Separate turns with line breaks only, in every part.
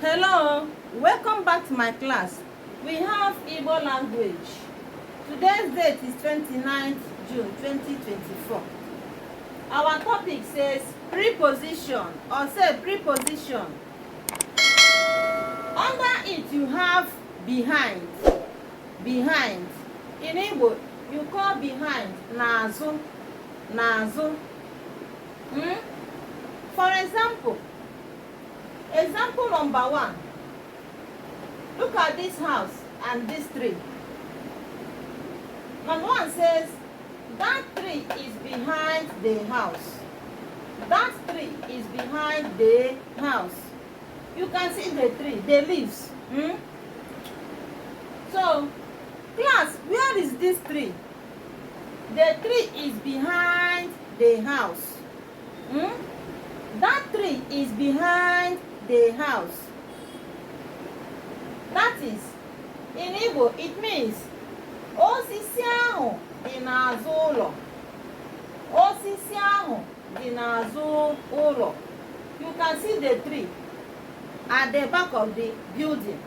Hello, welcome back to my class. We have Igbo language. Today's date is 29th June 2024. Our topic says preposition or say preposition. Under it you have behind. Behind. In Igbo, you call behind n'azụ. N'azụ. For example number 1. Look at this house and this tree. Number 1 says, that tree is behind the house. That tree is behind the house. You can see the tree, the leaves. So, class, where is this tree? The tree is behind the house. That tree is behind the house. That is, in Igbo, it means osisi ahụ dị n'azụ ụlọ. Osisi ahụ dị n'azụ ụlọ. You can see the tree at the back of the building.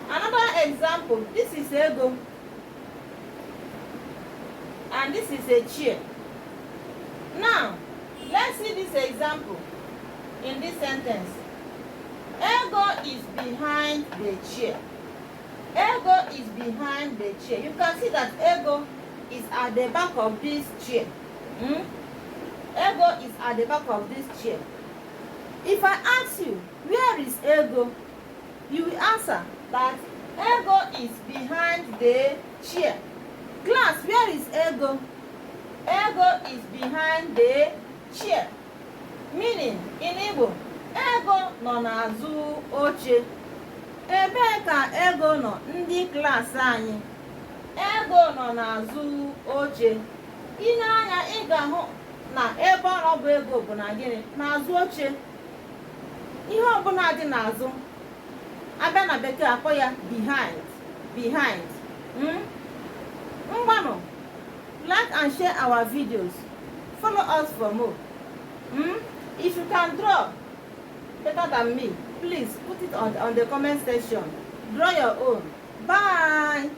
Another example, this is ego and this is a chair. Now, let's see this example in this sentence. Ego is behind the chair. Ego is behind the chair. You can see that ego is at the back of this chair. Ego is at the back of this chair. If I ask you, where is ego? You will answer that ego is behind the chair. Class, where is ego? Ego is behind the chair. Meaning, in Igbo, ego nọ n'azụ oche. Ebee ka ego nọ ndị klaasị anyị? Ego nọ n'azụ oche. Ị na-anya ị ga-ahụ na ebe ọ bụ ego bụ na gịnị? N'azụ oche. Ihe ọbụla dị n'azụ, abịa na bekee akpọ ya behind. Behind. Ngwanụ, like and share our videos. Follow us for more. If you can draw better than me, please put it on the comment section. Draw your own. Bye.